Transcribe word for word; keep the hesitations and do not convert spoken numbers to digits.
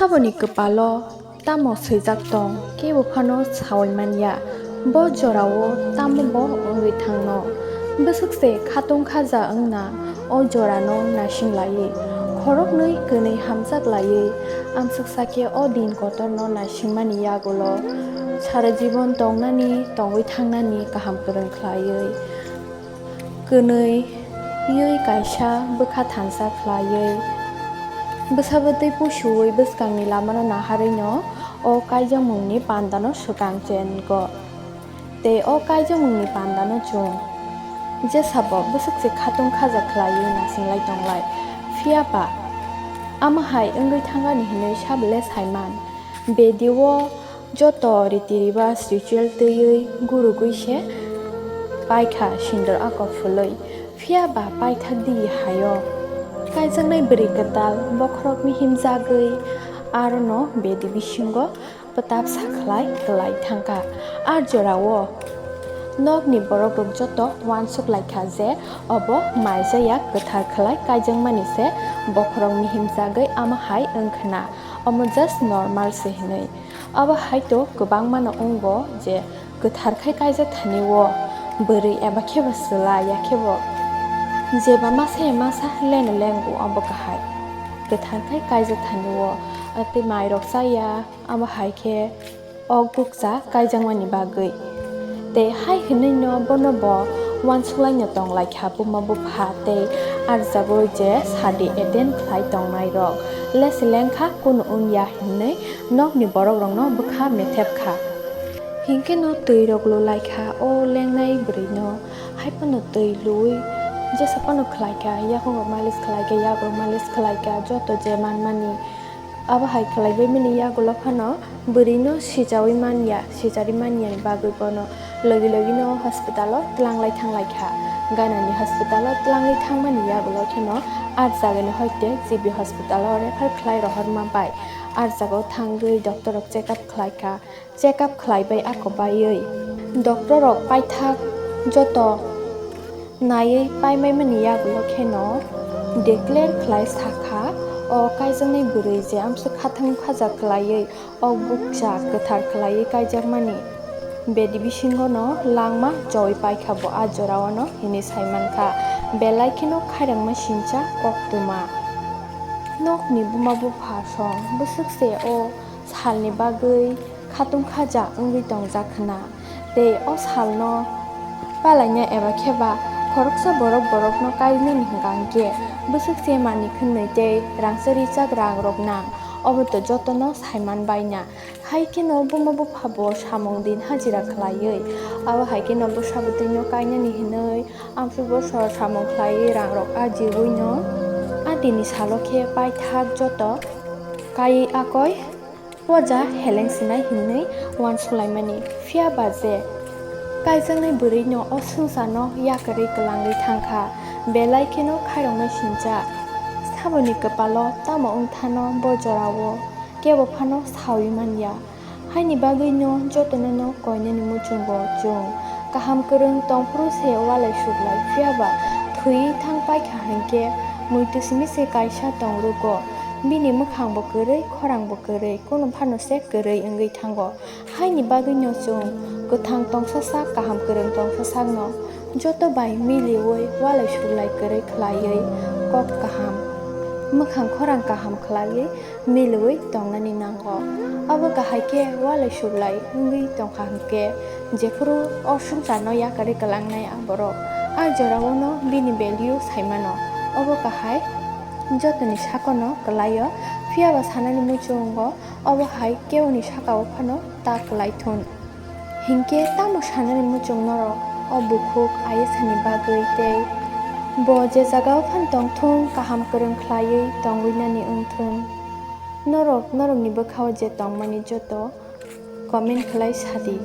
Saboni kwpalo tamo swijak tong, kebo phano saui man ya. Bo jorao tamo bo wngwi thangno. Bwswk se khatung khaja wngna o jorano naising laiwi, khoroknwi kwnwi hamjak laiwi, amswk sakhe o din kotorno naisingmani yagulo sara jibon tongnani, tongwi thangnani kaham kwrwng khlaiwi, kwnwi wi kaisa bwkha thansa khlaiwi, bwsabo twi pusuwi bwskangni lamano naharwino o kaijakmungni pandano swkang chengo. Tei o kaijakmungni pandano chwng jesabo bwswk se khatung khaja khlaiwi nasinglai tonglai. Phiya ba, amo hai wngwi thangani hinwi sabole saiman. Bedi o joto riti riba ritual twiwi gurugwi se paikha sindor ako phulwi. Phiya ba paithak di haio. Kaijaknai bwrwi kwtal bokhorokni himjagwi arono bedi bisingo pwtapsa khlai kwlai thangkha. A jorao nokni borokrok joto uansuk laikha je obo maijaya kwthar khlai kaijakmani se bokhorokni himjagwi amo hai wngkhna. Omo just normal se hinwi. Abo hai to kwbangmano wngo je kwthar khai kaijak thani o bwrwi eba khe bo chwla ya khe bo jeba masa ya masa leno lengo abo kahai. Kwthar khai kaijak thani o tei mairok cha ya, abo hai khe o bukcha kaijakmani bagwi. Tei hai hinwi no bono bo uansuk laino tong lai kha buma bupha tei arjago je sadi attend khlai tongnai rok lesi lengkha kunu wng ya hinwi nokni borok rokno bwkha methep kha. Hinkhe no twi rok lulai kha o lengnai bwrwi no, hai phano twi lui jesa phano khlai kha, yakhung rok malis khlai kha, yak rok malis khlai kha, joto je manmani. Abo hai khlaibai mani yagulo phano bwrwino sichaui man ya, sichari man yani bagwi bono logi logino hospital-o tlanglai thanglai kha. Ganani hospital-o tlanglai thangmani yagulo kheno ar jagani hoite G B hospital-o refer khlai rohorma bai ar jagao thangwi doctor rok check up khlai kha. Check up khlaibai ako baiwi doctor rok paithak joto naiwi paimaimani yagulo kheno declare khlai sakha, o kaijaknai bwrwi je amswk khathang khaja khlaiwi o bukcha kwthar khlaiwi kaijakmani bedi bisingono langma chowi paikha bo a jorao no hinwi saimankha, belai kheno khairokma sincha koktwma. Nokni buma bupha song bwswk se o salni bagwi khatung khaja wngwi tongjak khna. Tei o salno palaina eba khe ba khoroksa borok borokno kainani hwnkha hwnkhe bwswk se manwi khwnwi tei rangchak richak rang rok nang, obo to jotono saiman baina. Hai kheno buma bupha bo samung din hajira khlaiwi, abo hai kheno bwsa bwtwino kainani hinwi amsuk boso samung khlaiwi rang rok ajiwino adini salo khe paithak joto kaiwi akoi poja heleng sinai hinwi uansuk laimani. Phiya ba je kaijaknai bwrwino o swngcharno yakarwi kwlangwi thangkha, belai kheno khairoknai sincha. Saboni kwpalo tamo wngthano bo jorao kebo phano saui man ya. Haini bagwino jotono no koinani muchungo chwng kaham kwrwng tongphuru se walai suklai, phiya ba thwi thang paikha hinkhe muitu simi se kaisa tongrugo, bini mwkhang bo kwrwi, khorang bo kwrwi, kunu phano se kwrwi wngwi thango. Haini bagwino chwng kwthang tongsasak, kaham kwrwng tongsasakno joto bai miliwi walai suklai kwrwi khlaiwi kok kaham, mwkhang khorang kaham khlaiwi miliwi tongnani nango. Abo kahai khe walai suklai wngwi tongkha hinkhe jephuru o swngcharno yakarwi kwlangnai a borok, a jorao no bini value saimano. Obo kahai jotoni sakono kwlaio, phiya ba sanani muchungo obo hai keuni sakao phano ta kwlai thun. Hinkhe tamo sanani muchung norok o bukhuk ayesani bagwi tei bo je jagao phan tongthung kaham kwrwng khlaiwi tongwinani wngthun. Norok norokni bwkhao je tongmani joto comment khlai sadi.